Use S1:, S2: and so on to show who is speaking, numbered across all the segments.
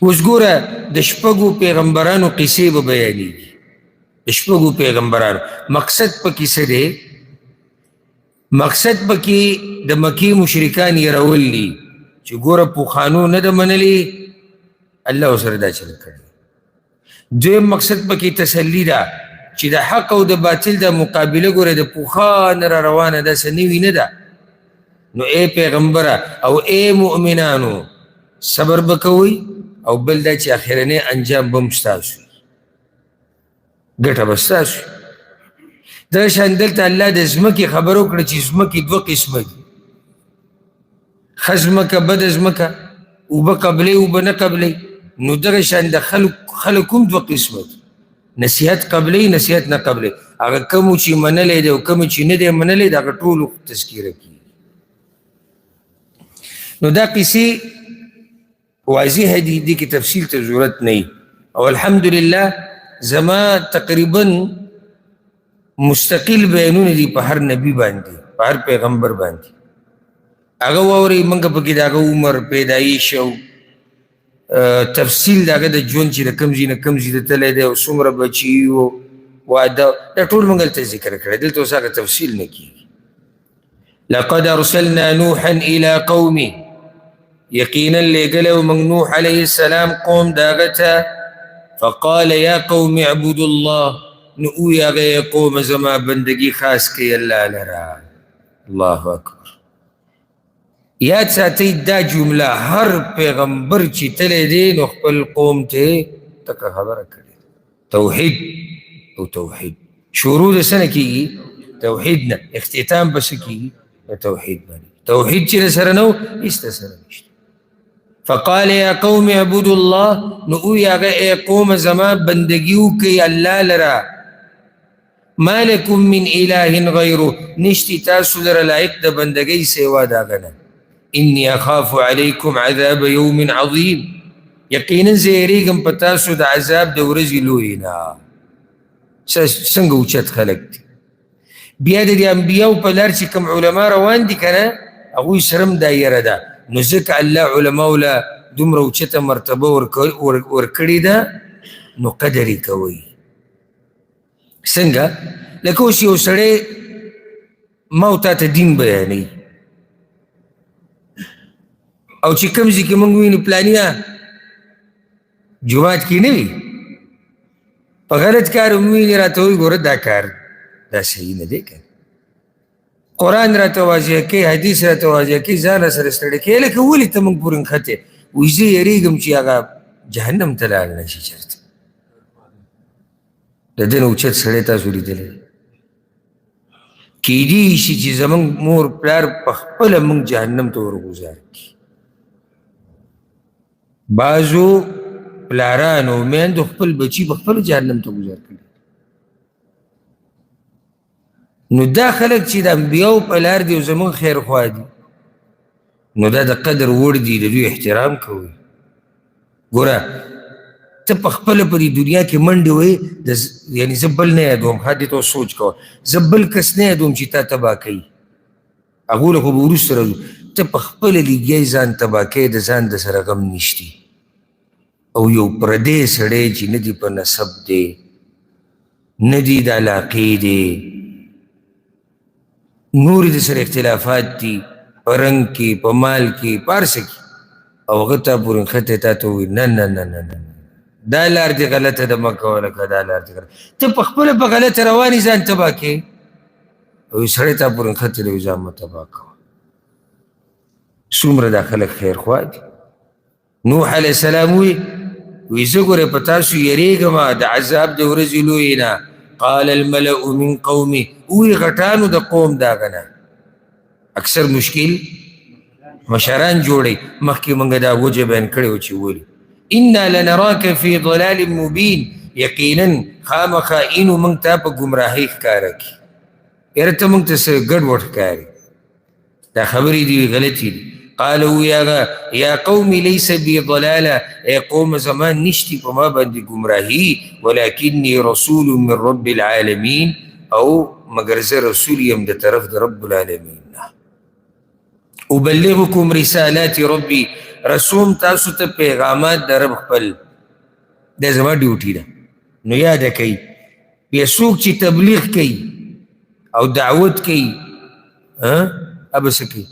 S1: اوس ګوره د شپږو پیغمبرانو قصې به بیانېږي. د شپږو پیغمبرانو مقصد پکې څه دی؟ مقصد پکې د مکې مشرکان یې دي چې ګوره پخوانو نه ده منلې، الله ورسره دا چل کړی. دویم مقصد پکې تسلي ده چې د حق او د باطل د مقابله ګوره د پخوا نه را روانه ده، څه نوې نه ده. نو ای پیغمبره او ای مؤمنانو صبر به کوئ، او بل دا چې اخرنی انجام به هم ستاسو، ګټه به ستاسو. دغه شان دلته الله د ځمکې خبره وکړه چې ځمکې دوه قسمه دي، ښه ځمکه بده ځمکه، اوبه قبلې اوبه نه قبلې. نو دغه شان د خلک هم دوه قسمه دي، نصیحت قبلې نصیحت نه قبلې. هغه کومو چې منلی دی او کومو چې نه دی منلی د هغه ټولو تذکره کېږي. نو دا قصې واضح دي، دې کې تفصیل ته ضرورت نه. او الحمدلله زما تقریبا مستقل بیانونه دي په هر نبي باندې، په هر پیغمبر باندې. هغه واورئ، موږ پکې د هغه عمر، پیدایش او تفصیل د هغه د ژوند چې د کوم ځای نه کوم ځای ته تللی دی او څومره بچي وو، واده، دا ټول موږ هلته ذکر کړی. دلته اوس هغه تفصیل نه کېږي. لقد ارسلنا نوحا الى قومه، یقینا لېږلی و موږ نوح علیه السلام قوم د هغه ته. فقال یا قوم اعبدوا الله، نو ووایي هغه ای قوم زما بندګي خاص کړئ الله لره. الله اکبر. یاد ساتئ دا جمله هر پیغمبر چې تللی دی نو خپل قوم ته تکه خبره کړې. توحید او توحید شروع د څه نه کېږي؟ توحید نه. اختتام به څه کېږي؟ د توحید باندې. توحید چې سره نه و هېڅ د سره نشته. فقال یا قوم اعبدوا الله، نو ووایي هغه ای قوم زما بندګي وکړئ الله لره. ما لکم من اله غیره، نشتی تاسو لره لایق د بندګۍ سوا د هغه نه. انی اخاف علیکم عذاب یوم عظیم، یقینا زه یېرېږم په تاسو د عذاب د ورځې لویې نه. څنګه اوچت خلک دي. بیا د دې انبیاو په لار چې کوم علما روان دي که نه، هغوی سره هم دا یره ده. نو ځکه الله علماو له دومره اوچته مرتبه ورکړې ده، نو قدر یې کوئ. څنګه؟ لکه اوس یو سړی ما او تا ته دین بیانوي، او چې کوم ځای کې موږ وینو پلانیه جومات کې نه وي، په غلط کار هم ویني، راته وایي ګوره دا کار دا صحیح نه دی که قرآن راته واضح کوي، حدیث راته واضح کوي، ځان راسره ستړی کوي. لکه ولې ته موږ پورې نښتې؟ وایي زه یېرېږم چې هغه جهنم ته لاړ نه شي چېرته. د ده نه اوچت سړی تاسو لیدلی کیدی شي چې زموږ مور پلار په خپله موږ جهنم ته ورغوځار کړي. بعضو پلارانو میندو خپل بچي په خپله جهنم ته ګوزار کړي. نو دا خلک چې د انبیاو په لار دي او زموږ خیرخوا دي، نو دا د قدر وړ دي، د دوی احترام کوئ. ګوره ته په خپله په دې دنیا کې منډې وهې، یعنې زه بل نه یادوم، ښه دې ته سوچ کوه، زه بل کس نه یادوم چې تا تباه کوي، هغو له خو به وروسته راځو. ته په خپله لګیا یې ځان تباه کوې، د ځان د سره غم نشتي. او یو پردی سړی چې نه دي په نسب دی، نه دي د علاقې دی، نورې د سره اختلافات دي په رنګ کې، په مال کې، په هر څه کې، او هغه تا پورې نښتی، تا ته ووایي نه نه نه نه نه، دا لار دې غلطه ده مه کوه، لکه دا لار دې غلطه. ته په خپله په غلطه روان یې، ځان تباه کوې، او یو سړی تا پورې نښتی دی، ځان مه تباه کوه. څومره دا خلک خیرخوا دي. نوح علیه السلام وی وی زه ګوره په تاسو یېرېږم د عذاب د ورځې لویې نه. قال الملأ من قومه، وی غټانو د قوم د هغه نه. اکثر مشکل مشران جوړوي. مخکې موږ دا وجه بیان کړې وه چې ولې انا لنراک فی ضلال مبین، یقینا خامخا اینو موږ تا په ګمراهۍ ښکاره کړي. یاره ته موږ ته څه ګډوډ ښکاري، دا خبرې دي غلطې دي. قالوا یا قوم لیس بی ضلاله، ای قوم زما نشتی په ما باندې ګمراهي، ولکنی رسول من رب العالمین، او مګر زه رسول یم د طرف د رب العالمین نه. ابلغکم رسالات ربي، رسوم تاسو ته پیغامات د رب خپل، دا زما ډیوټي ده. نو یاده کوي بیا څوک چې تبلیغ کوي او دعوت کوي، ابه څه کوي؟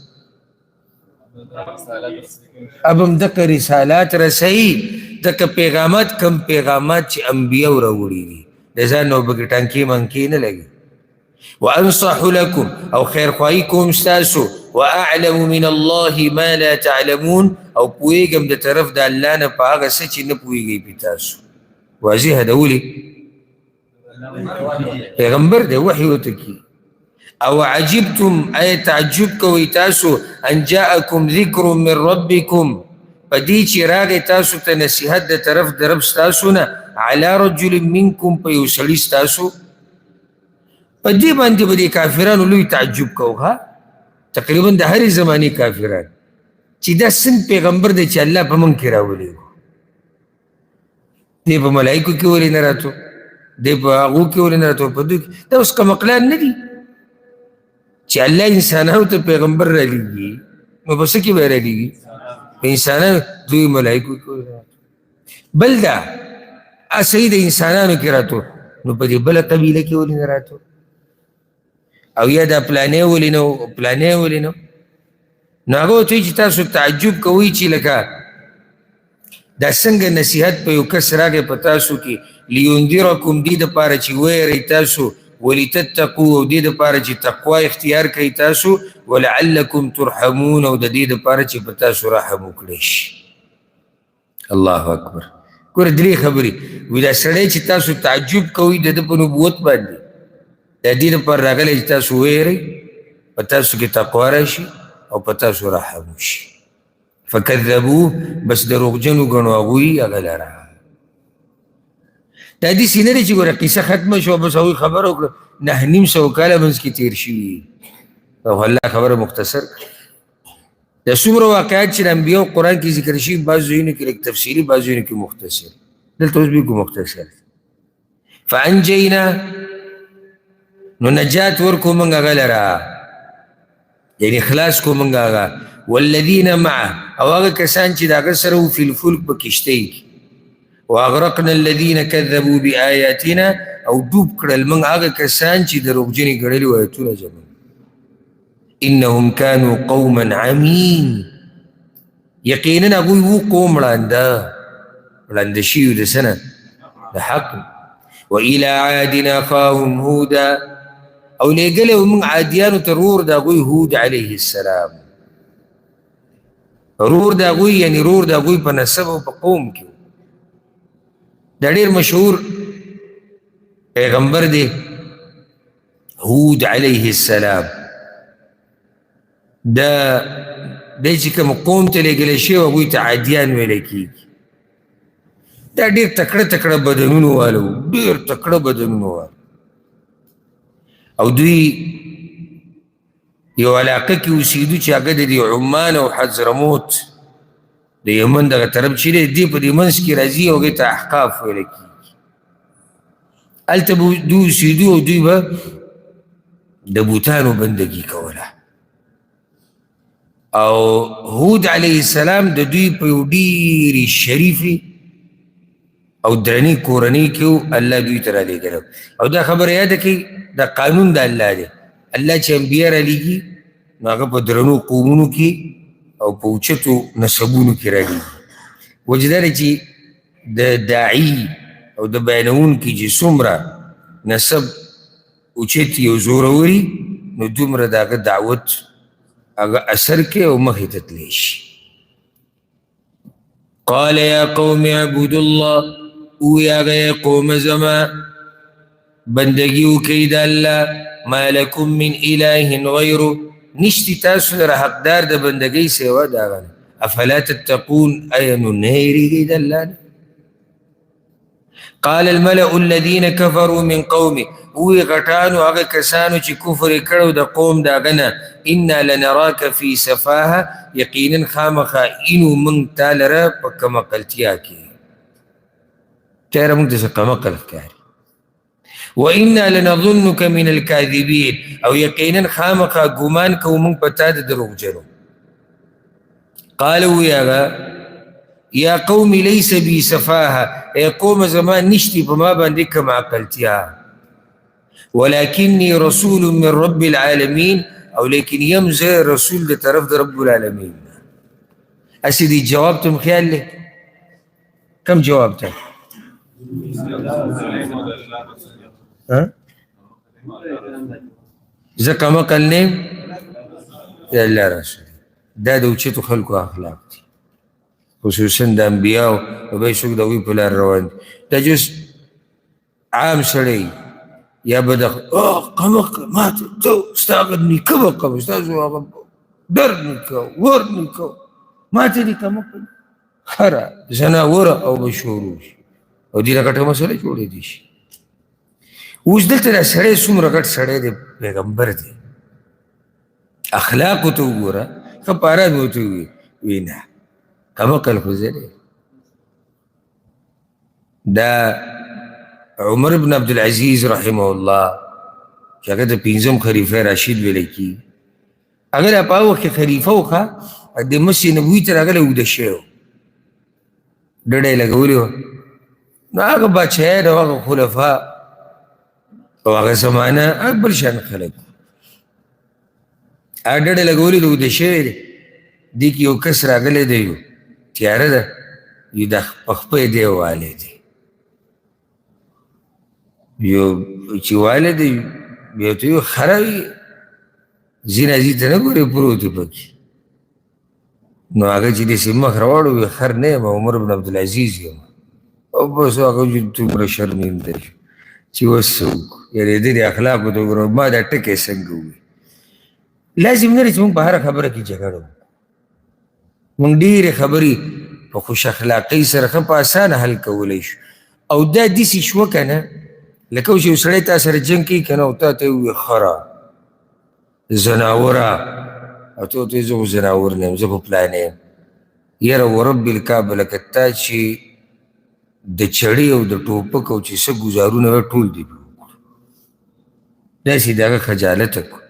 S1: اب هم دغه رسالات رسوي، دغه پیغامات، کم پیغامات چې انبیاو راوړي دي، د ځان نه پکې ټانکې مانکې نه لګي. وأنصح لكم أو خير خواهيكم ستاسو، وأعلم من الله ما لا تعلمون أو پوهېږم د طرف د الله نه په هغه څه چې نه پوهېږئ پرې تاسو. واضحه ده. ولې؟ پیغمبر دی، وحي ورته کېږي. او عجبتم، ای تعجب کوئ تاسو، ان جاءکم ذکر من ربکم، په دې چې راغی تاسو ته نصیحت د طرف د رب ستاسو نه، علی رجل منکم، په یو سړي ستاسو. په دې باندې به دې کافرانو لوی تعجب کوو، ها تقریبا د هرې زمانې کافران، چې دا څنګه پیغمبر دی چې الله په موږ کې راولېږو. دی په ملایکو کې ولې نه راتو، دی په هغو کې ولې نه راتو، په دوی کې. دا اوس کمقلان نه دي چې الله انسانانو ته پیغمبر رالیږي، نو په څه کې به یې رالیږي؟ په انسانانو. دوی ملایکو کې ولې نه راتو؟ بل دا صحیح د انسانانو کې راتو، نو په دې بله قبیله کې ولې نه راتو؟ او یا دا پلانې ولې نه و، پلانې ولې نه؟ نو هغه ورته وایي چې تاسو تعجب کوئ چې لکه دا څنګه نصیحت په یو کس راغی په تاسو کې، لینذرکم، دې دپاره چې ویرئ تاسو، ولتتقوا، او دې دپاره چې تقوا اختیار کړئ تاسو، ولعلکم ترحمون، او د دې دپاره چې په تاسو رحم وکړی شي. الله اکبر. ګوره درې خبرې وي. دا سړی چې تاسو تعجب کوئ د ده په نبوت باندې، د دې لپاره راغلی چې تاسو ویرئ، په تاسو کې تقوا راشي او په تاسو رحم وشي. فکذبوه، بس دروغجن وګڼو هغوی هغه لره. دا داسې نه دی چې ګوره قصه ختمه شوه بس هغوی خبره وکړه، 950 کاله منځ کې تېر شوي. خو الله خبره مختصر کړه. دا څومره واقعات چې د انبیاو قرآن کې ذکر شوي، بعضو ځایونو کې لږ تفصیلي، بعضو ځایونو کې مختصر. دلته اوس بالکل مختصر. فانجینا، نو نجات ورکو موږ هغه لره، یعنی خلاص کو موږ هغه، والذین معه، او هغه کسان چې د هغه سره وو، فی الفلک، په کښتۍ کې، واغرقنا الذین کذبوا بآیاتنا، او ډوب کړل موږ هغه کسان چې دروغجنې ګڼلي وو آیتونه زموږ. انهم كانوا قوما عمین، یقینا هغوی وو قوم ړانده، ړانده شوي د څه نه؟ د حق. وإلى عاد أخاهم هودا، او لېږلی وو موږ عادیانو ته رور د هغوی هود علیه السلام. رور د هغوی یعنی رور د هغوی په نسب او په قوم کې. دا ډېر مشهور پیغمبر دی هود علیه السلام. دا دی چې کوم قوم ته لېږلی شوی هغوی ته عادیان ویلی کېږي. دا ډېر تکړه تکړه بدنونو والو، ډېر تکړه بدنونو والو، او دوی یو علاقه کې اوسېدو چې هغه د دې عمان او حضرموت د یمن دغه طرف چې دی، دې په دې منځ کې راځي او هغې ته احقاف ویل کېږي. هلته به دوی اوسېدو او دوی به د بوتانو بندګي کوله. او هود علیه السلام د دوی په یو ډېرې شریفې او درنې کورنۍ کې و، الله دوی ته رالیږلی. او دا خبره یاده کړئ، دا قانون د الله دی. الله چې انبیا رالیږي نو هغه په درنو قومونو کې او په اوچتو نسبونو کې رالیږي. وجه دا ده چې د داعي او د بیانوونکي چې څومره نسب اوچت او زوروري، نو دومره د هغه دعوت هغه اثر کوي او مخې ته تللی شي. قال یا قوم اعبدوا الله، ووایه هغه ای قوم زما بندګي وکړئ د الله، ما لکم من اله غیره، نشتی تاسو لره حقدار د بندګۍ سوا د هغه نه. افلا تتقون، ایا نو نه یریږئ د الله نه؟ قال الملأ الذين كفروا من قومه، وی غټانو هغه کسانو چې کفر یې کړی د قوم د هغه نه، انا لنراک فی سفاهه، یقینا خامخا اینو موږ تا لره په کمعقلتیا کې، تیاره موږ ته څه کمعقل ښکاري. وإنا لنظنك من الكاذبين، او یقینا خامخا ګمان کوو موږ په تا د دروغجنو. قال وی هغه یا قوم لیس بی سفاهه، ای قوم زما نشتی په ما باندې کم عقلتیا، ولکنی رسول من رب العالمین، او لیکن یم زه رسول د طرف د رب العالمین. هسې دې جواب ته هم خیال دی؟ کم جواب ته؟ زه کم عقل نه یم د الله رسول. دا د اوچتو خلکو اخلاق دي، خصوصا د انبیاو او بیا څوک د هغوی په لار روان دي. دا جوس عام سړی یا به د کم عقل ما ته ته ستا هغه نیکه به کوم، ستاسو هغه ډر نیکه ور نیکه ما ته دې کم عقل خره ځناوره او به شروع شي او دې غټه مسله جوړېدی شي. اوس دلته دا سړی څومره غټ سړی دی، پیغمبر دی، اخلاقو ته وګوره، ښه په ارامي ورته ووایي وایي نه کم عقل خو زه دی. دا عمر بن عبدالعزیز رحمه الله چې هغه د پنځم خلیفه راشد ویل کېږي، هغه لا په هغه وخت کې خلیفه و، ښه د مسجد نبوي ته راغلی اوږده شوی و، ډډه یې لګولې وه. نو هغه باچایان او هغه خلفا او هغه زمانه هغه بل شان خلک وو، هغه ډډه لګولې ده، اوږده شوی دی. دې کې یو کس راغلی دی، یو تیاره ده، یو د په خپه یې دی والی دی، یو چې والی دی بیا ته یو خره وي، ځینې ځي ته نه ګورې پروت وي پکې. نو هغه چې داسې مخ راواړو وي خر نه یم، عمر بن عبدالعزیز یم. او بس هغه چې دومره شرمنده شو چې اوس څه وکړو، یعنې د دې اخلاقو ته وګوره، ما دا ټکی څنګه ووایي. لازم نه دی چې موږ په هره خبره کې جګړه وکړو، موږ ډېرې خبرې په خوش اخلاقۍ سره ښه په اسانه حل کولی شو. او دا داسې شوه که نه، لکه اوس یو سړی تا سره جنګ کوي که نه، او تا ته یې ووایي خره ځناوره، او ته ورته وایې زه خو ځناور نه یم، زه خو پلانی یم. یاره ورب الکعبه لکه تا چې د چړې او د ټوپک او چې څه ګزارونه وه ټول دې پرې وکړو، داسې د هغه خجالته کړو.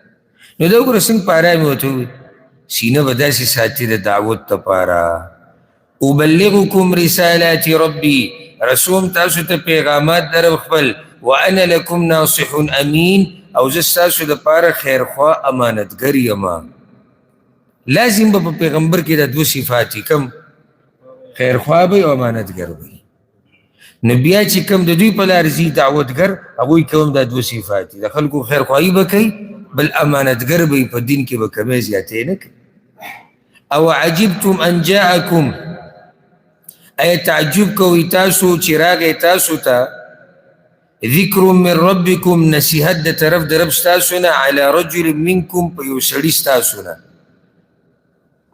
S1: نو دا وګوره څنګه په ارامي ورته ووایي، سینه به داسې ساتي د دعوت لپاره. ابلغکم رسالات ربي، رسوم تاسو ته پیغامات د رب خپل، وانا لکم ناصح امین، او زه ستاسو دپاره خیرخواه امانتګر یم. لازم به په پیغمبر کې دا دوه صفات وي، کوم خیرخواه به او امانتګر به. نو بیا چې کوم د دوی په لار ځي دعوتګر، هغوی کوم دا دوه صفات دي، د خلکو خیرخواهي به کوي، بل امانتګر به وي، په دین کې به کمی زیاتی نه کوي. او عجبتم ان جاءکم، ایا تعجب کوئ تاسو چې راغی تاسو ته ذکر من ربکم، نصیحت د طرف د رب ستاسو نه، علی رجل منکم، په یو سړي ستاسو نه،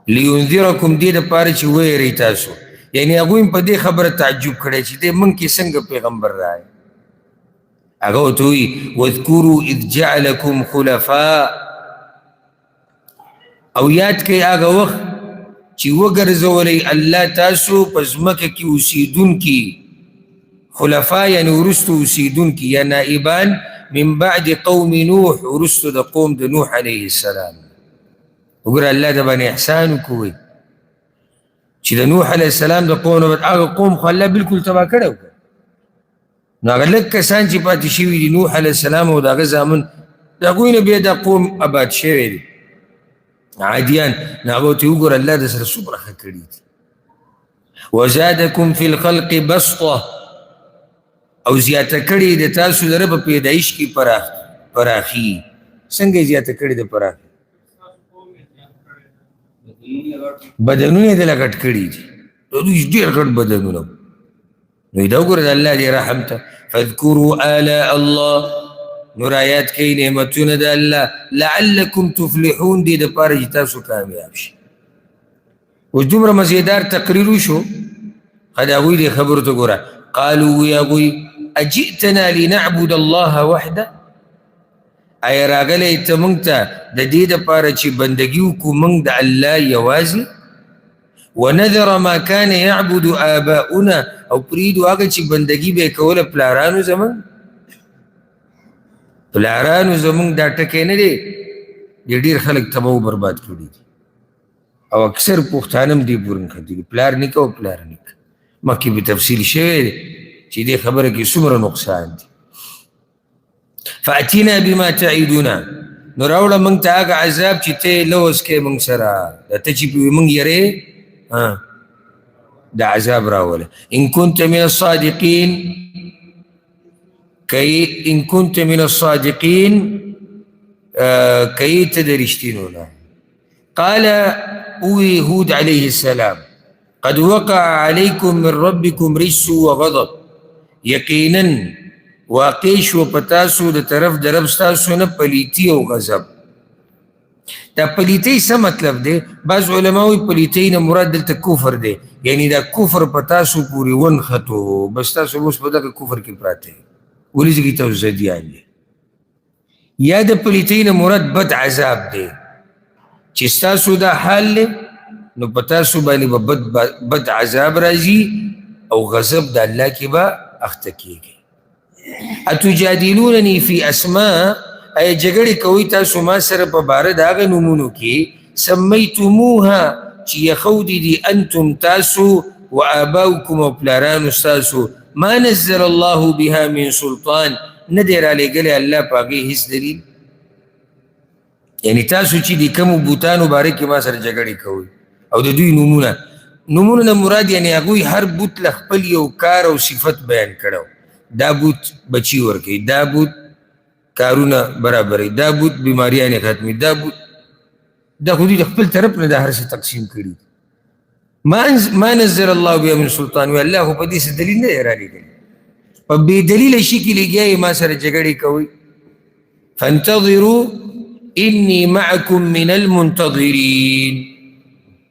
S1: لینذرکم، دې دپاره چې ویرئ تاسو. یعنی هغوی هم په دې خبره تعجب کړی چې دی موږ کې څنګه پیغمبر راغی. هغه ورته وایي واذکروا اذ جعلکم خلفاء، او یاد کړئ هغه وخت چې وګرځولی الله تاسو په ځمکه کې اوسېدونکي، خلفا یعنی وروستو اوسېدونکي یا نائبان، من بعد قوم نوح، وروستو د قوم د نوح علیه السلام. وګوره الله د باندې احسان وکړي چې د نوح علیه السلام د قوم نه بعد هغه قوم خو الله بالکل تباه کړی و، نو هغه لږ کسان چې پاتې شوي دي نوح علیه السلام او د هغه زامن، د هغوی نه بیا دا قوم اباد شوی دی عادیان. نو هغه ورته وګوره الله د سره څومره ښه کړي دي. وزادکم فی الخلق بسطه، او زیاته کړې د تاسو لره په پیدایش کې پراخي. څنګه یې زیاته کړې ده پراخي؟ بدنونه یې دله غټ کړي دي، د دوی ډېر غټ بدنونه. نو دا وګوره د الله دې رحم ته، فاذکروا آلاء الله، نو رایاد کړئ نعمتونه د الله، لعلکم تفلحون، دې دپاره چې تاسو کامیاب شئ. اوس دومره مزیدار تقریر وشو، ښه د هغوی دې خبرو ته ګوره. قالو وی هغوی اجئتنا لنعبد الله وحده، آیا راغلی ته موږ ته د دې دپاره چې بندګي وکړو موږ د الله یوازې، ونذر ما كان يعبد آباؤنا، او پرېږدو هغه چې بندګي به یې کوله پلارانو زموږ. پلارانو زموږ دا ټکی نه دی، دې ډېر خلک تباه و برباد کړي دي. او اکثر پښتانه هم دې پورې نښتي دي، پلار نیکه او پلار نیکه. مخکې په تفصیل شوی دی چې دې خبره کې څومره نقصان دی. فأتنا بما تعدنا، نو راوړه موږ ته هغه عذاب چې ته یې لوظ کوې موږ سره، دا ته چې پرې موږ یرې دا عذاب راوله. ان كنت من الصادقین، که ان كنت من الصادقین، که یې ته د رښتینو نه. قال اوی هود علیه السلام قد وقع علیکم من ربکم رجس وغضب، یقینا واقع شو په تاسو د طرف د رب ستاسو نه پلیتی او غضب. دا پلیتی څه مطلب دی؟ بعض علما وایي پلیتی نه مراد دلته کفر دی، یعنی دا کفر په تاسو پورې ونښتو، بس تاسو اوس په دغه کفر کې پراته یئ، ولې ځکه تاسو ضدیان یئ. یا د پلیتی نه مراد بد عذاب دی چې ستاسو دا حال دی نو په تاسو باندې به بد عذاب راځي او غضب د الله کې به اخته کیږي. اتجادلونني فی اسماء، ایا جګړې کوئ تاسو ما سره په باره د هغه نومونو کې، سمیتموها چې یخودي دي انتم تاسو و آباؤکم او پلارانو ستاسو، ما نزل الله بها من سلطان، نه دی رالیږلی الله په هغې هېڅ دلیل. یعنی تاسو چې د کومو بوتانو باره کې ما سره جګړې کوئ او د دوی نومونه، نومونه نه مراد یعنی هغوی هر بوت له خپل یو کار او صفت بیان کړی، دا بوت بچي ورکوي، دا بوت کارونه برابروي، دا بوت بیماریانې ختموي، دا بوت، دا خو دوی د خپل طرف نه دا هر څه تقسیم کړي. ما نزل الله بها من سلطان، وی الله خو په دې څه دلیل نه دی رالیږلی، په بې دلیله شي کې لګیا یې ما سره جګړې کوئ. فانتظروا انی معکم من المنتظرین،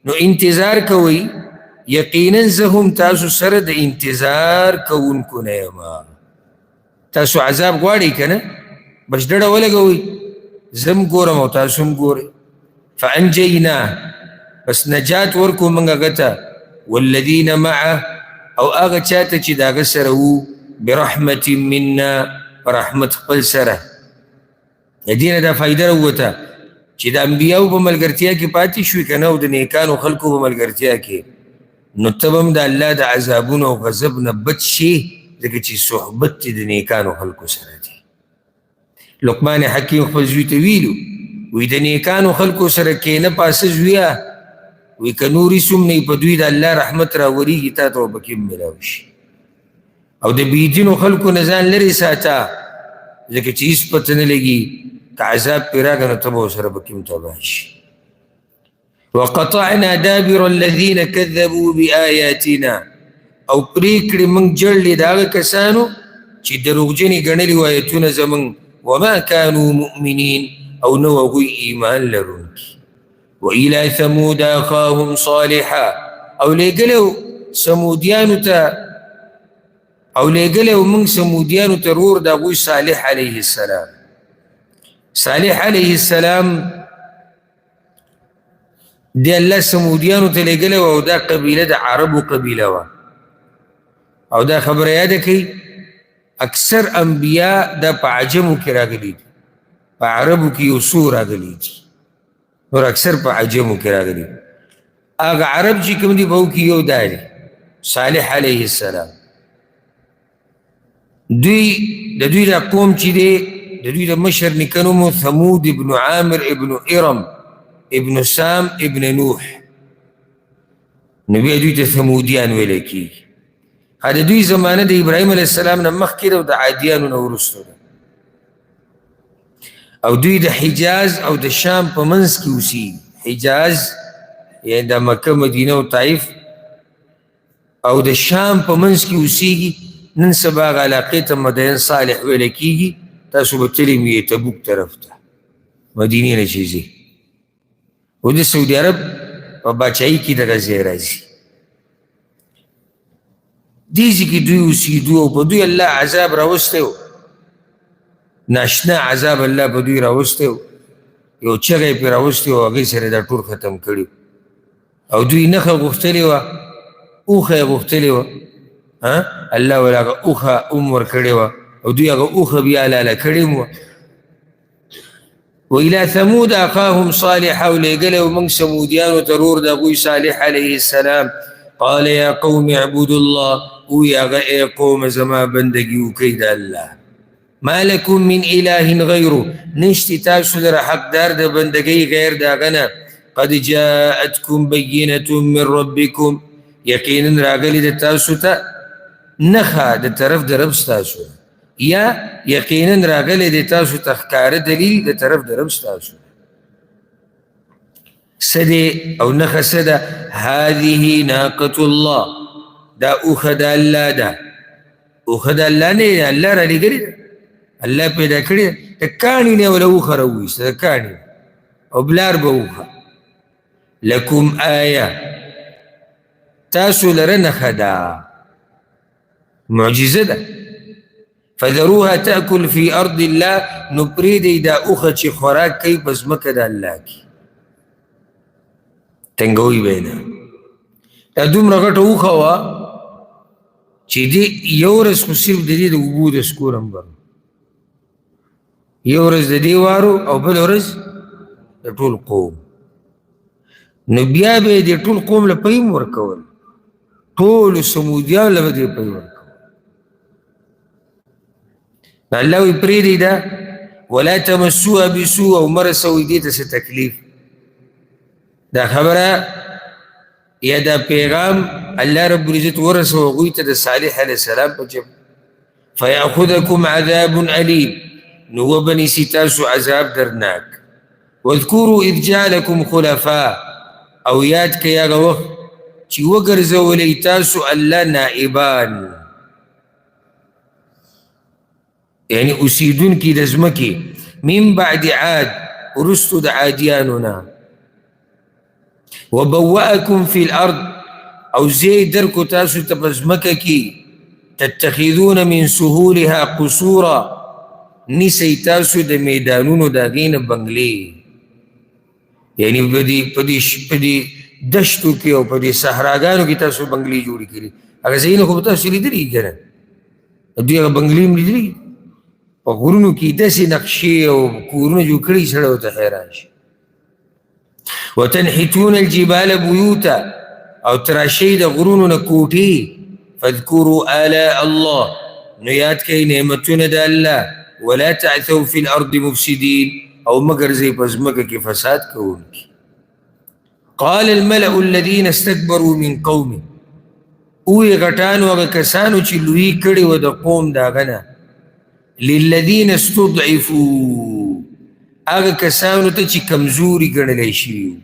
S1: نو انتظار کوئ، یقینا زه هم تاسو سره د انتظار کوونکو نه یم. تاسو عذاب غواړئ که نه، بس ډډه ولګوئ، زه هم ګورم او تاسو هم ګورئ. فانجیناه، بس نجات ورکو موږ هغه ته، والذین معه، او هغه چا ته چې د هغه سره وو، برحمة منا، په رحمت خپل سره. د دې نه دا فایده راووته چې د انبیاو په ملګرتیا کې پاتې شوې که نه، او د نیکانو خلکو په ملګرتیا کې، نو ته به هم د الله د عذابونو او غضب نه بچ شې، ځکه چې صحبت دې د نیکانو خلکو سره دی. لقمان حکیم خپل زوی ته ویلو، وایي د نیکانو خلکو سره کښېنه پاسه زویه، وایي که نور هېڅ هم نه وي په دوی د الله رحمت راورېږي، تا ته به پکې هم میلاو شي. او د بېدینو خلکو نه ځان لرې ساته، ځکه چې هېڅ پته نه لګي که عذاب پرې راغی نو ته به ورسره پکې هم تباه شي. وقطعنا دابر الذين كذبوا بآياتنا، او پرې کړې موږ جړلې د هغه کسانو چې دروغجنې ګڼلي وو آیتونه زموږ، وما كانوا مؤمنین، او نه هغوی ایمان لرونکي. وإلى ثمود أخاهم صالحا، او لېږلی وو ثمودیانو ته، او لېږلی وو موږ ثمودیانو ته ورور د هغوی صالح علیه السلام. صالح علیه السلام دی الله ثمودیانو ته لېږلی وو، او دا قبیله د عربو قبیله وه. او دا خبره یاده کړئ، اکثر انبیا دا په عجمو کې راغلي دي، په عربو کې یو څو راغلي دي، نور اکثر په عجمو کې راغلي دي. هغه عرب چې کوم دي په هغو کې یو دا دی صالح علیه السلام. دوی د دوی دا قوم چې دی، د دوی د مشر نیکه نوم و ثمود ابن عامر ابن ارم ابن سام ابن نوح، نو بیا دوی ته ثمودیان ویلی کېږي. د دوی زمانه د ابراهیم علیه السلام نه مخکې ده او د عادیانو نه وروسته ده، او دوی د حجاز او د شام په منځ کې اوسېږي. حجاز یعنی د مکه، مدینه او طایف، او د شام په منځ کې اوسېږي. نن سبا هغه علاقې ته مدین صالح ویل کېږي. تاسو به تللي وي تبوک طرف ته، مدینې نه چې ځئ، او د سعودي عرب په باچایي کې دغه ځای راځي. دې ځای کې دوی اوسېدو او په دوی الله عذاب راوستی و، ناشنا عذاب الله په دوی راوستی و، یو چغه یې پرې راوستی و، هغې سره دا ټول ختم کړي. او دوی نښه غوښتلې وه، اوښه یې غوښتلې وه، الله ولا هغه اوښه هم ورکړې وه، او دوی هغه اوښه بیا حلاله کړې هم وه. وإلى ثمود أخاهم صالح، او لېږلی وو موږ ثمودیانو ته ورور د هغوی صالح علیه السلام. قال یا قوم اعبدوا الله، ووایي هغه ای قومه زما بندګي وکړئ د الله. ما لکم من اله غیره، نشته تاسو لره حقدار د بندګۍ غیر د هغه نه. قد جاءتکم بینة من ربکم، یقینا راغلې ده تاسو ته نښه د طرف د رب ستاسو، یا یقینا راغلې ده تاسو ته ښکاره دلیل د طرف د رب ستاسو. څه دی او نښه څه ده؟ هذه ناقة الله، دا اوښه د الله ده. اوښه د الله نه ده، الله رالیږلې ده، الله پیدا کړې ده. د کاڼي نه یې وله اوښه راوویسته، د کاڼي او بلار به اوښه. لکم آیه، تاسو لره نښه ده، معجزه ده. فذروها تأکل فی ارض الله، نو پرېږدئ دا اوښه چې خوراک کوي په ځمکه د الله کې، تنګوي به یې نه. دا دومره غټه اوښه وه چې دې یو ورځ خو صرف د دې د اوبو د څکو نمبر، یو ورځ د دې وارو او بله ورځ د ټول قوم. نو بیا به یې د ټول قوم له پۍ هم ورکول، ټولو ثمودیانو له به دې پۍ ورکول. نو الله وایي پرېږدئ دا، ولا تمسوها بسوء، او مه رسوئ دې ته څه تکلیف. دا خبره یا دا پیغام الله رب العزت ورسوه هغوی ته د صالح علیه السلام په ژبه. فیأخذکم عذاب الیم، نو وبه نیسي تاسو عذاب درناک. واذکروا اذ جعلکم خلفاء، او یاد کړئ هغه وخت چې وګرځولئ تاسو الله نائبان، یعنی اوسېدونکي د ځمکې، من بعد عاد، وروستو د عادیانو نه. وبوأکم فی الارض، او ځای درکو تاسو ته په ځمکه کې، تتخذون من سهولها قصورا، نیسئ تاسو د میدانونو د هغې نه بنګلې، یعنی په دې دشتو کې او په دې صحراګانو کې تاسو بنګلې جوړې کړي. هغه ځایونه خو به تاسو لیدلي که نه؟ دوی هغه بنګلې هم لیدلي، په غرونو کې داسې نقشې او کورونه جوړ کړي سړی ورته حیران شي. وتنحتون الجبال بیوتا، او تراشئ د غرونو نه کوټې. فاذکروا آلاء الله، نو یاد کړئ نعمتونه د الله. ولا تعثوا فی الارض مفسدین، او مه ګرځئ په ځمکه کې فساد کوونکي. قال الملأ الذين استكبروا من قومه، وویې غټانو هغه کسانو چې لویي کړې وه د قوم د هغه نه، للذین استضعفوا، هغه کسانو ته چې کمزوري ګڼلی شوي وو.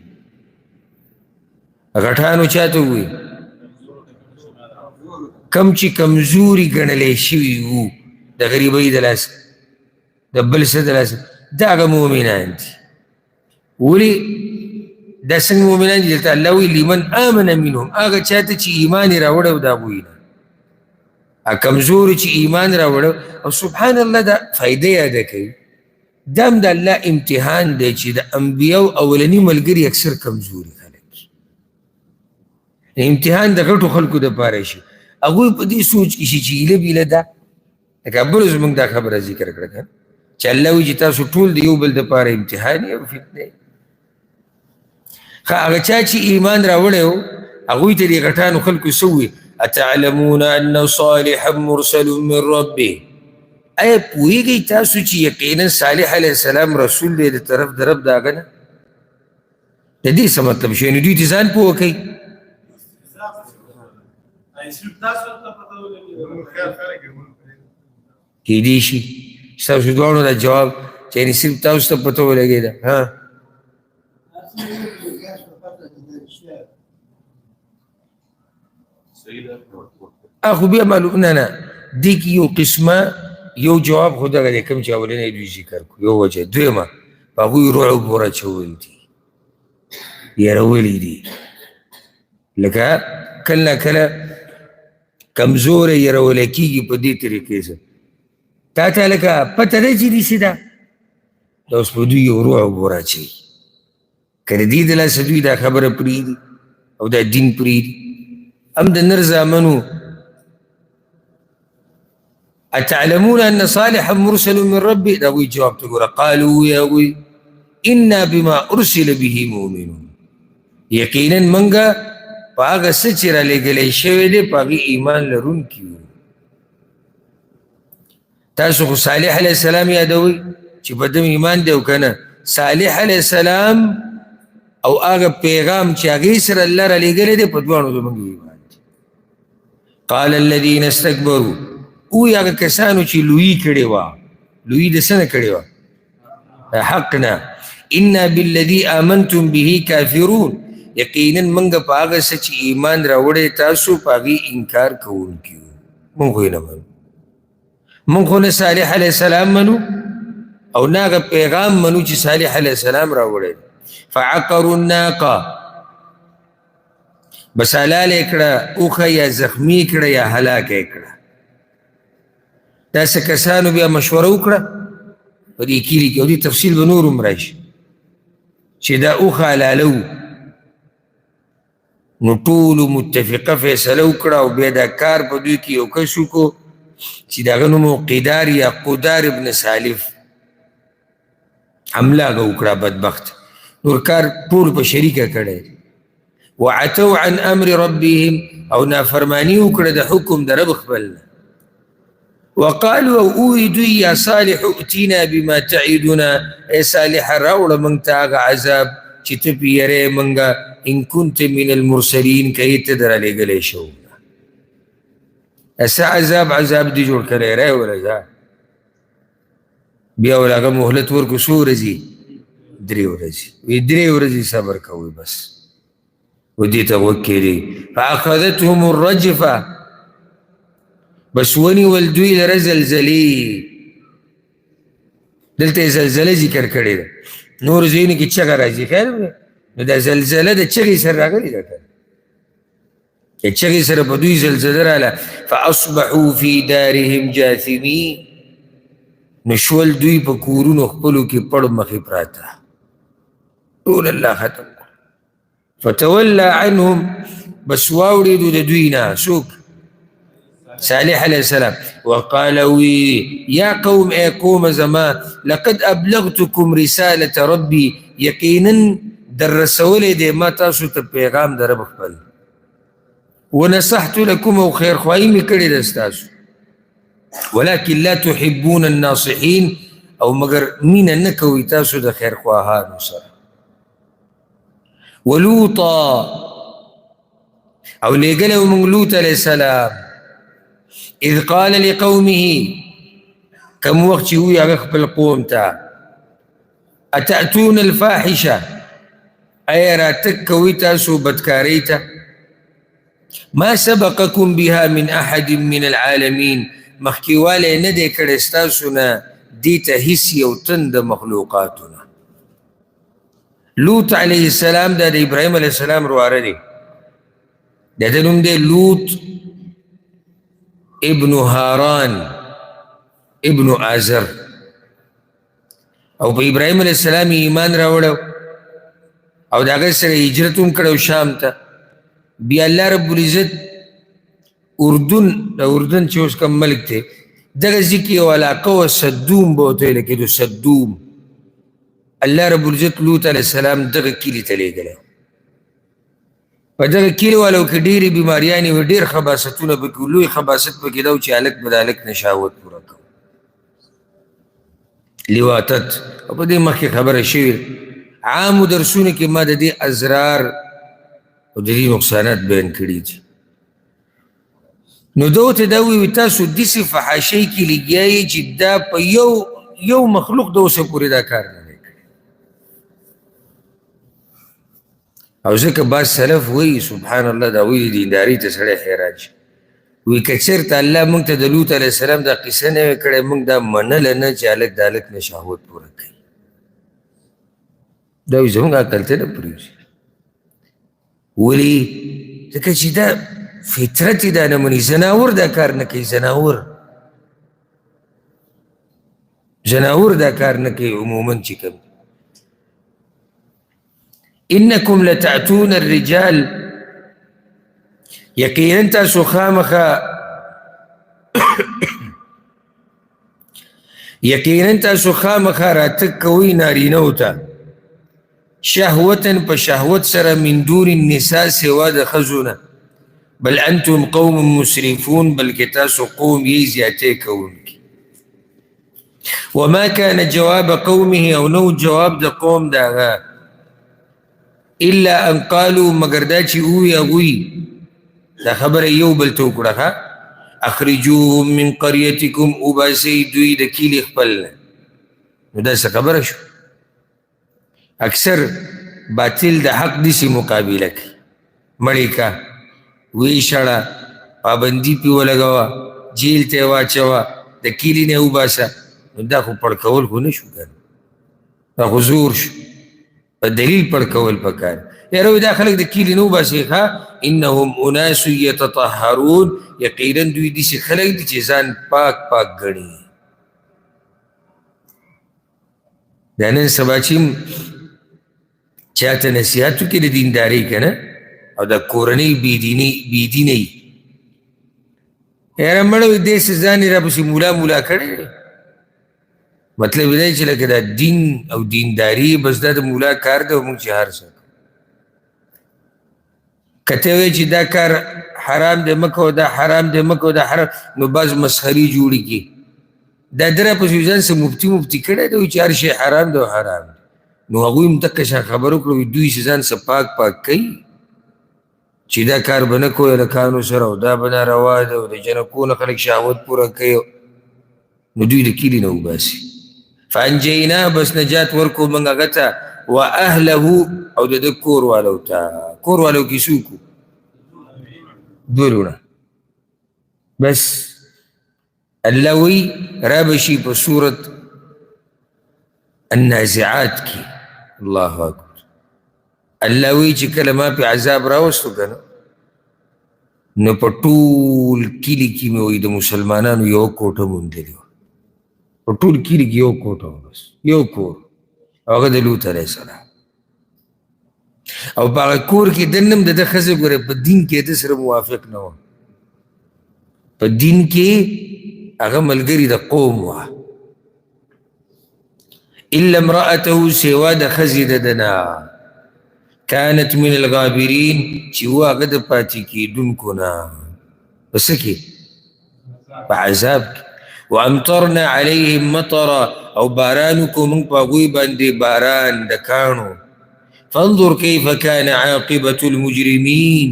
S1: غټانو چا ته وویل؟ کم چې کمزوري ګڼلی شوي وو د غریبۍ د لاسه، د بل څه د لاسه، دا هغه مؤمنان دي. ولې دا څنګه مؤمنان دي؟ دلته الله وایي لمن آمن منهم، هغه چا ته چې ایمان یې راوړی و د هغوی نه، کمزوري چې ایمان راوړی. او سبحان الله دا فایده یاده کوي، دا هم د الله امتحان دی چې د انبیاو اولني ملګري اکثر کمزوري خلک دي. امتحان د غټو خلکو دپاره شي، هغوی په دې سوچ کې شي چې ایله بیله ده. لکه بل ورځ موږ دا خبره ذکر کړه که چې الله وایي چې تاسو ټول د یو بل دپاره امتحان یې او فتنه یې. ښه، هغه چا چې ایمان راوړی و هغوی ته دې غټانو خلکو څه وویل؟ اتعلمون ان صالحا مرسل من ربه، آیا پوهېږئ تاسو چې یقینا صالح علیه السلام رسول دی د طرف د رب د هغه نه؟ د دې څه مطلب شو؟ یعنې دوی ته ځان پوه کوي. کېدی شي ستاسو دواړو دا جواب چې یعنې صرف تاسو ته پته ولګېده. ها، خو بیا معلوم نه، نه دې کې یو قسمه یو جواب خو دغه دی کوم چې اولنی دوی ذکر کړو، یو وجه. دویمه په هغوی رعب ور اچول دي، یرولي دي، لکه کله نا کله کمزوری یرولی کېږي په دې طریقې سره. تا ته لکه پته ده چې داسې ده، دا اوس په دوی یو رعب ور اچوي. که د دې د لاسه دوی دا خبره پرېږدي او دا دین پرېږدي، هم د نر زامنو. اتعلمون ان صالحا مرسل من ربي، دا هغوی جواب ته ګوره. قالو وی هغوی انا بما ارسل به مؤمنون، یقینا مونږه په هغه څه چې رالیږلی شوی دی په هغې ایمان لرونکي یو. تاسو خو صالح علیه السلام یادوئ چې په ده ایمان دی او که نه؟ صالح علیه السلام او هغه پیغام چې هغې سره الله رالیږلی دی په دواړو زموږ ایمان دی. قال الذین استکبروا، وی هغه کسانو چې لویي کړې وه، لویي د څه نه کړې وه؟ حق نه. انا بالذي آمنتم به کافرون، یقینا موږ په هغه څه چې ایمان راوړی تاسو په هغې انکار کوونکي یو. موږ خو یې نه منو، موږ خو نه صالح علیه السلام منو او نه هغه پیغام منو چې صالح علیه السلام راوړی. فعقروا الناقه، بس حلال یې کړه اوښه یا زخمي کړه یا هلاکه یې کړه. داسې کسانو بیا مشوره وکړه په دې کلي کې، او دې تفصیل به نور هم راشي، چې دا اوښه حلالوو. نو ټولو متفقه فیصله وکړه او بیا دا کار په دوی کې یو کس وکړو چې د هغه نوم و قدار یا قدار ابن سالف، حمله هغه وکړه بدبخت. نور کار ټول په شریکه کړی. وعتوا عن امر ربهم، او نافرمانی وکړه د حکم د رب خپل. وقالوا او ووی دوی یا صالح ائتنا بما تعدنا، ای صالح راوړه موږ ته هغه عذاب چې ته پرې یرې موږ، ان كنت من المرسلین، که یې ته در رالیږلی شو. څه عذاب عذاب دې جوړ کړی، رای ورځه. بیا ورله هغه مهلت ورکړو، څو ورځې؟ درې ورځې. وی درې ورځې صبر کوئ بس. و دې ته غوږ کښېږدئ. فأخذتهم الرجفة، بس ونیول دوی لره زلزلې. دلته یې زلزله ذکر کړې ده، نور ځایونو کې چغه راځي. خیر دی، نو دا زلزله د چغې سره راغلې ده که د چغې سره په دوی زلزله راله. فأصبحوا في دارهم جاثمین، نو شول دوی په کورونو خپلو کې پړ مخې پراته، ټول الله ختم. فتولى عنهم، بس واوړېدو د دوی نه څوک؟ صالح علیه السلام. وقال وی یا قوم، ای قوم زما، لقد ابلغتكم رسالة ربي، یقینا در رسولی دی ما تاسو ته پیغام د رب خپل، ونصحت لكم، او خیرخواهي مې کړې ده ستاسو، ولكن لا تحبون الناصحین، او مګر مینه نه کوئ تاسو د خیرخواهانو سره. ولوطا، او لېږلی و موږ لوط علیه السلام، اذ قال لقومه، کوم وخت چې ووایي هغه خپل قوم ته، اتأتون الفاحشة، ایا راتګ کوئ تاسو بدکارۍ ته؟ ما سبقکم بها من احد من العالمین، مخکېوالی نه دی کړی ستاسو نه دې ته هیڅ یو تن د مخلوقاتو نه. لوط علیه السلام دا د ابراهیم علیه السلام ورواره دی، د ده نوم دی لوط ابن هاران ابن آزر، او په ابراهیم علیه السلام یې ایمان راوړی او د هغه سره هجرت هم کړی شام ته. بیا الله رب العزت اردن، د اردن چې اوس کوم ملک دی، دغه ځای کې یو علاقه وه صدوم به ورته ویل کېدو، صدوم. الله رب العزت لوط علیه السلام دغه کلي ته لېږلی. په دغه کلي والو کې ډېرې بیماریانې وې، ډېر خباستونه پکې وو، لوی خباست پکې دا و چې هلک به د هلک نه شهوت پوره کوو، لواطت. او په دې مخکې خبره شوې عامو درسونو کې ما د دې اضرار او د دې نقصانات بیان کړي دي. نو ده ورته دا وویل تاسو داسې فحاشۍ کې لګیا یئ چې دا په یو یو مخلوق د اوسه پورې دا کار نه دی کړی. او ځکه بعض سلف وایي سبحان الله، دا وایي دیندارۍ ته سړی حیران شي، وایي که چېرته الله موږ ته د لوط علیه السلام دا قصه نه وی کړې، موږ دا منله نه چې هلک د هلک نه شهوت پوره کوي. دا وایي زموږ عقل ته نه پرېوځي. ولې؟ ځکه چې دا فطرت یې دا نه مني، ځناور دا کار نه کوي، ځناور دا کار نه کوي عموما چې کوم. انکم لتأتون الرجال، یقینا تاسو خامخا، یقینا تاسو خامخا راتګ کوئ نارینه ته، شهوتاً په شهوت سره من دون النساء سوا د ښځو نه، بل انتم قوم مسرفون، بلکې تاسو قوم یې زیاتې کوونکي. وما كان جواب قومه، او نو جواب د قوم د هغه، الا ان قالوا، مګر دا چې ووایي هغوی، دا خبره یو بل ته وکړه، ښه، اخرجوهم من قریتکم، وباسئ دوی د کلي خپل نه. نو دا څه خبره شو؟ اکثر باطل د حق داسې مقابله کوي، مړې که، ویې شړه، پابندي پرې ولګوه، جیل ته یې واچوه، د کلي نه یې وباسه. نو دا خو پړکول خو نه شو که نه، دا خو زور شو، په دلیل پړکول پکار. یاره وایي دا خلک د کلي نه وباسئ، ښه، انهم اناس یتطهرون، یقینا دوی داسې خلک دي چې ځان پاک پاک ګڼي. دا نن سبا چې چاته نصیحت وکړي د دیندارۍ که نه، او د کورنۍ بېدینه وي، یاره مړه وایي داسې ځان یې راپسې مولا مولا کړی دی. مطلب یې دا چې لکه دا دین او دینداري بس دا د مولا کار دی، او موږ چې هر څه که ته وایې چې دا کار حرام دی مه کوه، دا حرام دی مه کوه، دا حرام، نو بعض مسخرې جوړې کړي. دا ده راپسې ځان څه مفتي مفتي کړی دی، وایي چې هر شی حرام دی او حرام دی. نو هغوی هم دقه شان خبره وکړه، وایي دوی چې ځان څه پاک پاک کوي چې دا کار به نه کوئ هلکانو سره، او دا به ناروا دی، او د جنکو نه خلک شهوت پوره کوي، نو دوی د کلي نه وباسي. فانجیناه، بس نجات ورکړو موږ هغه ته، واهله، او د ده کور والو ته. کور والو کې څوک وو؟ دوه لوڼه. بس الله وایي را به شي په صورت النازعات کې. الله اکبر. الله وایي چې کله ما پې عذاب راوستو که نه، نو په ټول کلي کې مې وایي د مسلمانانو یوه کوټه موندلې وه. په ټول کلي کې یو کوټه وه، بس یو کور، او هغه د لوط علیه السلام. او په هغه کور کې دننه هم د ده ښځه ګوره په دین کې ده سره موافق نه وه، په دین کې هغه ملګري د قوم وه. الا امرأته، سوا د ښځې د ده نه، كانت من الغابرین، چې وه هغه د پاتې کېدونکو نه. په څه کې؟ په عذاب کې. وامطرنا علیهم مطرا، او باران وکړو موږ په هغوی باندې باران د کاڼو. فانظر کیف کان عاقبة المجرمین،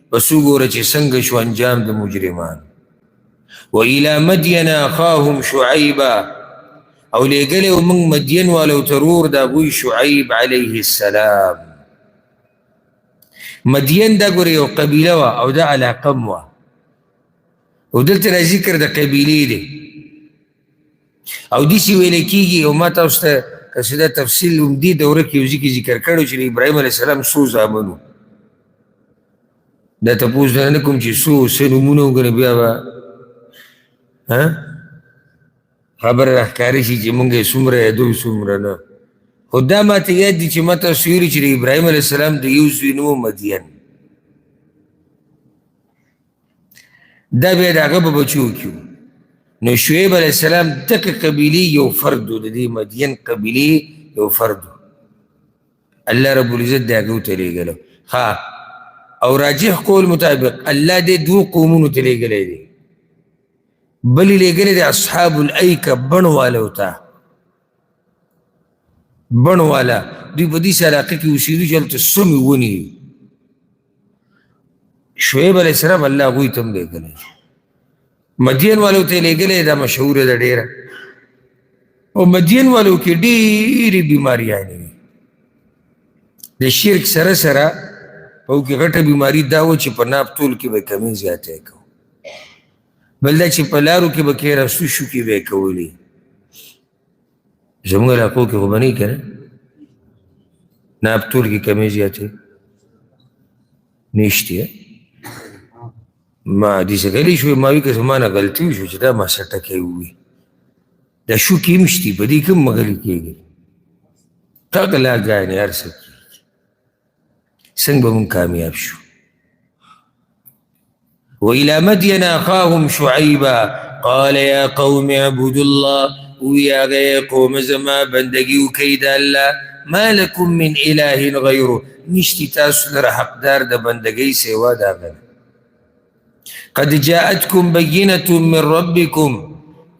S1: پس وګوره چې څنګه شو انجام د مجرمان. وإلى مدین اخاهم شعیبا، او لېږلی و موږ مدین والو ته ورور د هغوی شعیب علیه السلام. مدین دا ګوره یو قبیله وه او دا علاقه هم وه، او دلته را ذکر د قبیلې دی، او داسې ویل کېږي. او ما تاسو ته که څه دا تفصیل هم دې دوره کې یو ځای کې ذکر کړی چې د ابراهیم علیه السلام څو زامن وو. دا تپوس درنه نه کوم چې څو څه نومونه وو، که نه بیا به خبره راښکاره شي چې موږ یې څومره یادوو څومره نه. خو دا ما ته یاد دي چې ما تاسو ویلي چې د ابراهیم علیه السلام د یو زوی نوم مدین، دا بیا د هغه په بچو کې و. نو شعیب علیه السلام دغه قبیلې یو فرد و، د دې مدین قبیلې یو فرد و. الله رب العزت د هغه ته لېږلو. ښه، او راجح قول مطابق الله دې دوو قومونو ته لېږلی دی. بل یې لېږلی دی اصحاب الایکه، بڼ والو ته. بڼ والا دوی په داسې علاقه کې اوسېدو چې هلته سمې ونې وي. شعیب علیه السلام الله هغوی ته هم لېږلی دی. مدین والو ته یې لېږلی، دا مشهوره ده ډېره. او مدین والو کې ډېرې بیماریانې وي. د شرک سره سره په کې غټه بیماري دا وه چې په ناپ تول کې به کمی زیاتی کوو، بل دا چې په لارو کې به کښېناستو شوکې به یې کولې. زموږ علاقو کې خو به نه وي که نه ناپ تول کې کمی زیاتی نشته. ما داسې غلی شوې، ما وی که زما نه غلطي وشوه چې دا ما څه ټکی ووي، دا شوکې هم شتي، په دې کې هم مه غلي کېږئ، غلاګانې هر څه کېږي. څنګه به موږ کامیاب شو؟ وإلى مدين أخاهم شعيبا قال يا قوم اعبدوا الله، وی هغه قوم زما بندګي وکړئ د الله، ما لکم من اله غیره، نشتي تاسو لره حقدار د بندګۍ سوا د هغه نه. قد جاءتکم بینة من ربکم،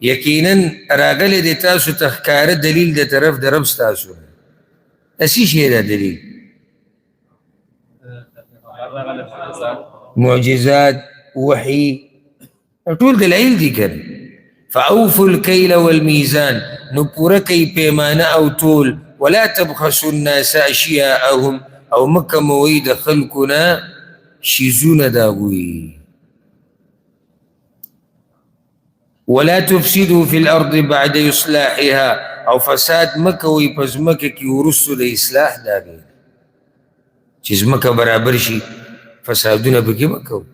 S1: یقینا راغلی دی تاسو ته ښکاره دلیل د طرف د رب ستاسو نه. څه شی دا دلیل؟ معجزات، وحی، ټول دلایل دي که نه. فأوفوا الکیل والمیزان، نو پوره کوئ پیمانه او تول. ولا تبخسوا الناس اشیاءهم، او مه کموئ د خلکو نه شیزونه د هغوی. ولا تفسدوا في الأرض بعد إصلاحها، او فساد مه کوئ په ځمکه کې وروسته د اصلاح د هغې، چې ځمکه برابر شي فسادونه پکې مه کوئ.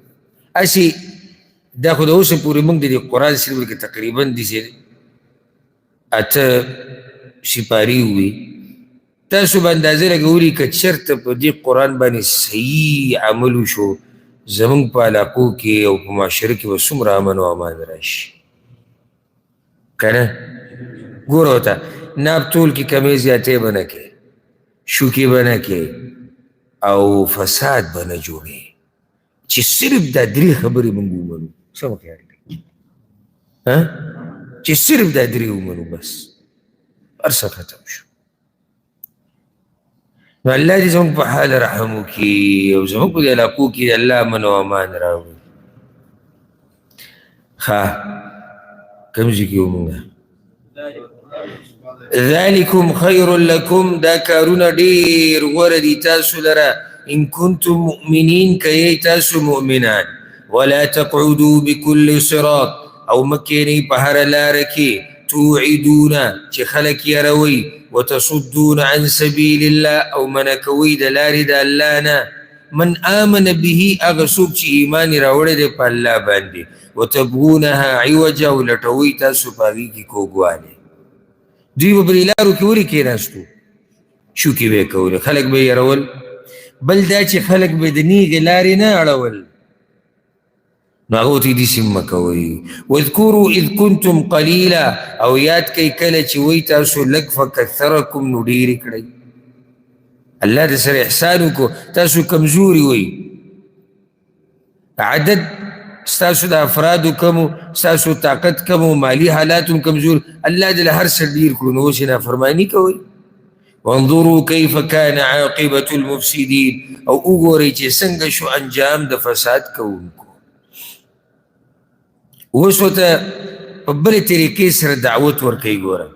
S1: هسې دا خو د اوسه پورې موږ د دې قرآن شریف کې تقریبا داسې 8 سپارې وي. تاسو به اندازه لګولي که چېرته په دې قرآن باندې صحیح عمل وشو، زموږ په علاقو کې او په معاشره کې به څومره امن او امان راشي که نه؟ ګوره ورته ناپ تول کې کمې زیاتې به نه کوې، شوکې به نه کوې، او فساد به نه جوړې. چې صرف دا درې خبرې موږ ومنو، څه مو خیال دی؟ چې صرف دا درې ومنو بس هر څه ختم شو. نو الله دې زموږ په حال رحم وکړي او زموږ په دې علاقو کې د الله امن او امان راوړي. ښه، کوم ځای کې وو موږ؟ ذلکم خیر لکم، دا کارونه ډېر غوره دي تاسو لره، ان کنتم مؤمنین، که یئ تاسو مؤمنان. ولا تقعدوا بكل صراط، او مه کښېنئ په هره لاره کې، توعدون چې خلک یروئ، وتصدون عن سبیل الله، او منع کوئ د لارې د الله نه. من آمن به، هغه څوک چې ایمان یې راوړی دی په الله باندې، وتبغونها عوجا، او لټوئ تاسو په هغې کې کوږوالی. دوی به په دې لارو کې ولې کښېناستو؟ شوکې به یې کولې، خلک به یې یرول. بل دا چې خلک به د نیغې لارې نه اړول، نو هغه ورته داسې مه کوئ. واذکروا اذ کنتم قلیلا، او یاد کړئ کله چې وئ تاسو لږ، فکثرکم، نو ډېر یې کړئ. الله د سره احسان وکړو، تاسو کمزوري وئ، عدد ستاسو د افرادو کمو، ستاسو طاقت کمو، مالي حالات هم کمزور، الله دې له هر څه ډېر کړو، نو اوس یې نافرماني کوئ. وانظروا كيف كان عاقبة المفسدين، او وګورئ چې څنګه شو انجام د فساد کوونکو. اوس ورته په بلې طریقې سره دعوت ورکوي. ګوره،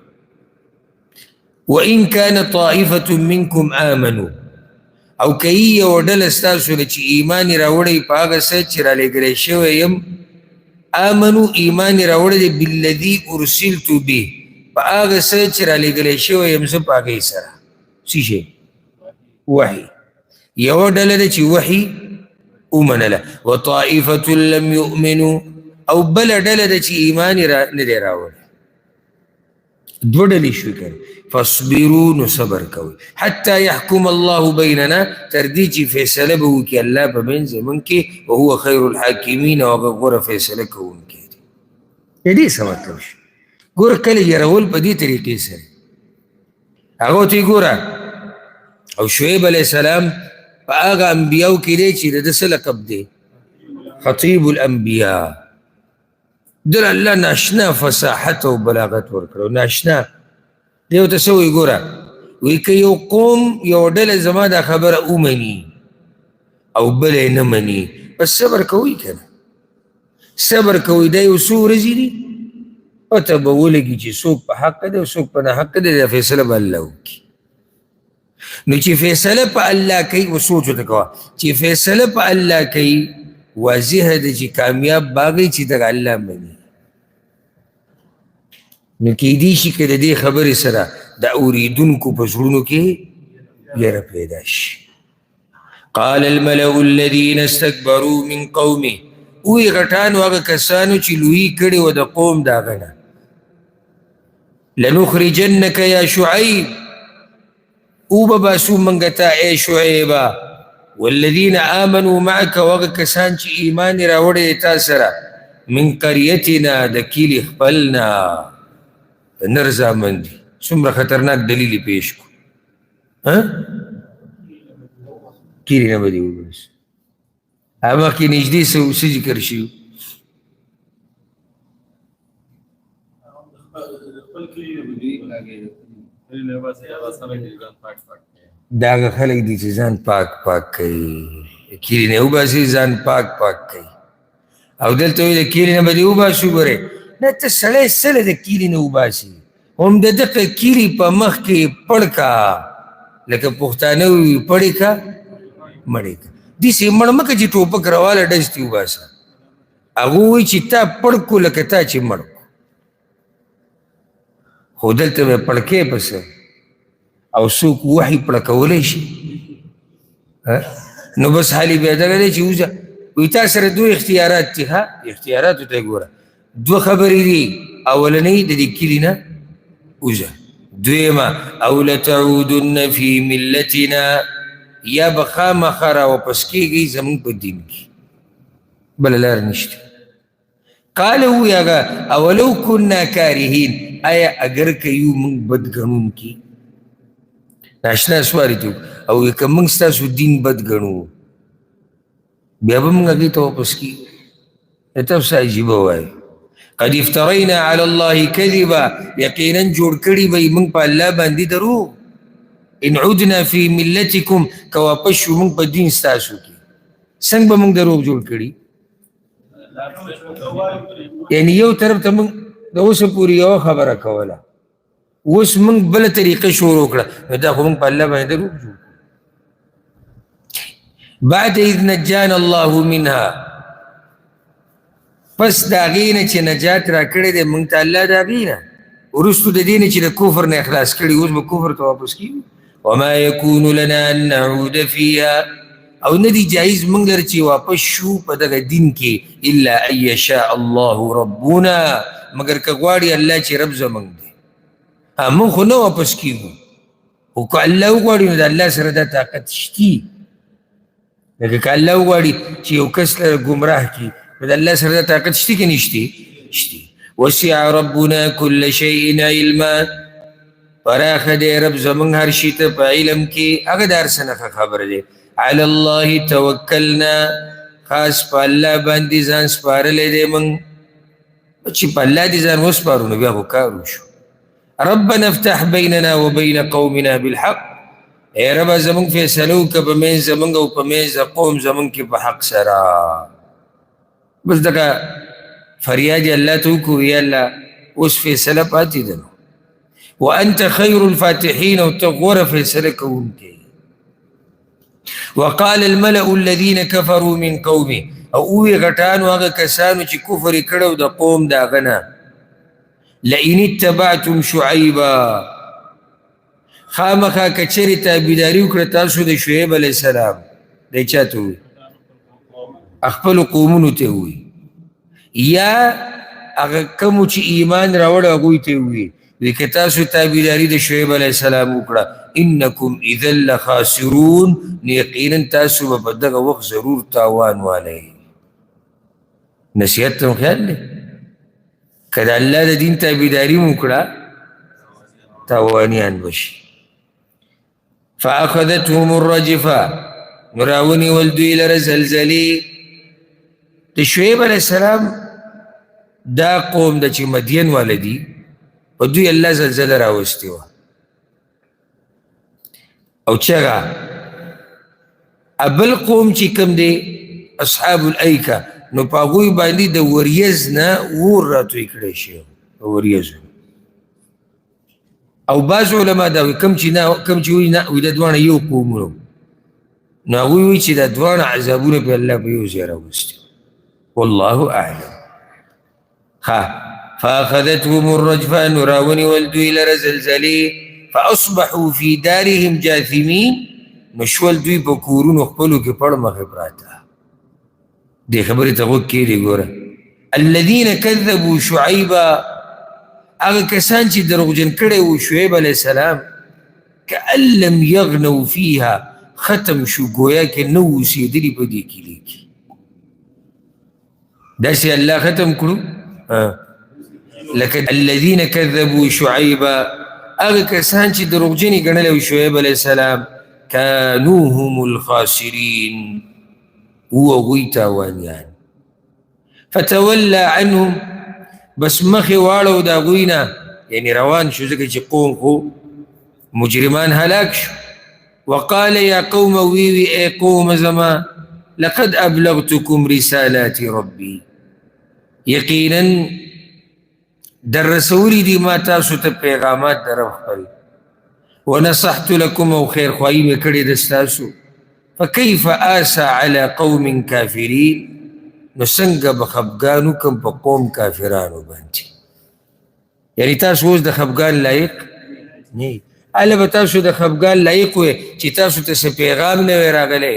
S1: وإن كان طائفة منكم آمنوا، او که یي یوه ډله ستاسو نه چې ایمان یې راوړی په هغه څه چې رالیږلی شوی یم، آمنو، ایمان یې راوړی دی، بالذي ارسلت به، په هغه څه چې رالیږلی شوی یم زه په هغې سره. څه شی؟ وحي. یوه ډله ده چې وحي ومنله. وطائفة لم یؤمنوا، او بله ډله ده چې ایمان یې نه دی راوړی. دوه ډلې شوې که نه. فاصبروا، نو صبر کوئ، حتی یحکم الله بیننا، تر دې چې فیصله به وکړي الله په منځ زموږ کې، وهو خیر الحاکمین، او هغه غوره فیصله کوونکی دی. د دې څه مطلب شو؟ ګوره کله یرول په دې طریقې سره هغه ورته ګوره. او شعیب علیه السلام په هغه انبیاو کې دی چې د ده څه لقب دی؟ خطیب الانبیا. دله الله ناشنا فصاحت او بلاغت ورکړو، ناشنا دی ورته څه وایي؟ ګوره، وایي که یو قوم یو ډله زما دا خبره ومني او بله یې نه مني، بس صبر کوئ که نه، صبر کوئ. دا یو څو ورځې دي، پته به ولګي چې څوک په حق دی او څوک په ناحق دی، دا فیصله به الله وکړي. نو چې فیصله په الله کوي، اوس سوچ ورته کوه چې فیصله په الله کوي، واضحه ده چې کامیاب باغی چې دغه الله مني. نو کیدی شي که د دې خبرې سره د اورېدونکو په زړونو کې یره پیدا شي. قال الملأ الذين استكبروا من قومه، وی غټانو هغه کسانو چې لویي کړې وه د قوم د هغه نه، لنخرجنک یا شعیب، وبه باسو موږ ته ای شعیبه، والذین آمنوا معک، او هغه کسان چې ایمان یې راوړی دی تا سره، من قریتنا، د کلي خپلنا. نر زامن دي. څومره خطرناک دلیل یې پیش کړو. کلي نه به دې وباسي. هغه مخکې نږدې څه ذکر شوي؟ دا هغه خلک دي چې ځان پاک پاک کوي، کلي نه وباسي، ځان پاک پاک کوي. او دلته وایي د کلي نه به دې وباسو. ګورې نه، ته سړی څه له د کلي نه وباسي، هم د دغه کلي په مخ کې پړ کا، لکه پښتانه وي پړې کا مړې کا، داسې مړ مه که چې ټوپک راواله ډز ترې وباسه. هغه وایي چې تا پړ کړو لکه تا چې مړ کړو. خو دلته به پړکې په څه او څوک وحي پړکولی شي؟ نو بس حالي بیا دغه دی چې وځه. وایي تا سره دوه اختیارات دي. ښه، اختیاراتو ته ګوره، دوه خبرې دي. اولنۍ د دې کلي نه وځه، دویمه او لتعودن فی ملتنا، یا به خامخا راواپس کېږئ زموږ په دین کې، بله لار نشته. قال ووایي هغه اولو کنا کارهین، آیا اګر که یو موږ بد ګڼونکي؟ ناشنا سوال یې وکړ، او که موږ ستاسو دین بد ګڼو بیا به موږ هغې ته واپس کېږو؟ تاسو څه عجیبه وایي. قد افترینا علی الله کذبا، یقینا جوړ کړي به یې موږ په الله باندې دروغ. ان عدنا فی ملتکم، که واپس شو موږ په دین ستاسو کې، څنګه به موږ دروغ جوړ کړي؟ یعنی یو طرف ته موږ د اوسه پورې یوه خبره کوله، اوس موږ بله طریقه شروع کړه، نو دا خو موږ په الله باندې دروغ جوړ کړو. بعد اذ نجانا الله منها، پس د هغې نه چې نجات راکړی دی موږ ته الله د هغې نه، وروستو د دې نه چې د کفر نه اخلاص کړي، اوس به کفر ته واپس کېږو. وما یکون لنا ان نعود فیها، او نه دی جایز موږ لره چې واپس شو په دغه دین کې، الا ان یشاء الله ربنا، مګر که غواړي الله چې رب زموږ دی. موږ خو نه واپس کېږو، خو که الله وغواړي نو د الله سره دا طاقت شتي. لکه که الله وغواړي چې یو کس لره ګمراه کړي نو د الله سره دا طاقت شتي که نشتي؟ شتي. وسع ربنا کل شیء علما، پراخه دی رب زموږ هر شي ته په علم کې، هغه د هر څه نه ښه خبر دی. علی الله توکلنا، خاص په الله باندې ځان سپارلی دی موږ، چې په الله دې ځان وسپارو نو بیا خو کار وشو. ربنا افتح بیننا وبین قومنا بالحق، ای ربه زموږ فیصله وکړه په منځ زموږ او په منځ د قوم زموږ کې په حق سره. بس دغه فریاد یې الله ته وکړو، یا الله اوس فیصله پاتې ده نو، وانت خیر الفاتحین، او ته غوره فیصله کوونکی. وقال الملأ الذين كفروا من قومه، او ووی غټانو هغه کسانو چې کفر یې کړی د قوم د هغه نه، لئن اتبعتم شعیبا، خامخا که چېرې تابعداري وکړه تاسو د شعیب علیه السلام، دی چا ته ووایي؟ خپلو قومونو ته ووایي، یا هغه کومو چې ایمان راوړی هغوی ته ووایي، وایي که تاسو تابعداري د شعیب علیه السلام وکړه، انکم اذا لخاسرون، نو یقینا تاسو به په دغه وخت ضرور تاوان والئ. نصیحت ته مو خیال دی، که د الله د دین تابعداري مو وکړه تاوانیان به شي. فأخذتهم الرجفة، نو راونیول دوی لره زلزلې. د شعیب علیه السلام دا قوم ده چې مدین واله دي، په دوی الله زلزله راوستې وه او چغه. بل قوم چې کوم دی اصحاب الایکه، نو په هغوی باندې د وریځ نه اور راتوی کړی شي، وریځ. او بعض علما دا وایي کوم چې نه، کوم چې وایي نه، وایي دا دواړه یو قومونه، نو هغوی وایي چې دا دواړه عذابونه په الله په یو ځای راوستي. والله اعلم. ښه، فاخذتهم الرجفة، نو راونیول دوی لره زلزلې. فاصبحوا فی دارهم جاثمین، نو شول دوی په کورونو خپلو کې پړ مخې پراته. دې خبرې ته غوږ کښېږدئ، ګوره. الذین کذبوا شعیبا، هغه کسان چې دروغجن کړی وو شعیب علیه السلام، کأن لم یغنوا فیها، ختم شو، ګویا کې نه اوسېدلي په دې کلي کې. داسې الله ختم کړو. لکه الذين كذبوا شعيبا، هغه کسان چې دروغجن یې ګڼلی وو شعیب علیه السلام، کانو هم الخاسرین، وو هغوی تاوانیان. فتولى عنهم، بس مخ یې واړو د هغوی نه، یعنې روان شو، ځکه چې قوم خو مجرمان هلاک شو. وقال یا قوم، وی وی ای قوم زما، لقد ابلغتكم رسالات ربي، یقینا در رسولي دي ما تاسو ته پیغامات د رب خپل، ونصحت لكم، او خیر خواهي مې کړې ده ستاسو. فکیف آسى على قوم کافرین، نو څنګه به خفګان وکړم په قوم کافرانو باندې؟ یعنی تاسو اوس د خفګان لایق نه، هله به تاسو د خفګان لایق وئ چې تاسو ته څه پیغام نه وی راغلی،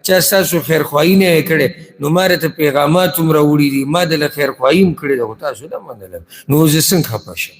S1: چا ستاسو خیرخواهي نه وی کړې. نو ما راته پیغامات هم راوړي دي، ما دله خیرخواهي هم کړې ده، خو تاسو نه منله، نو زه څنګه خفه شم؟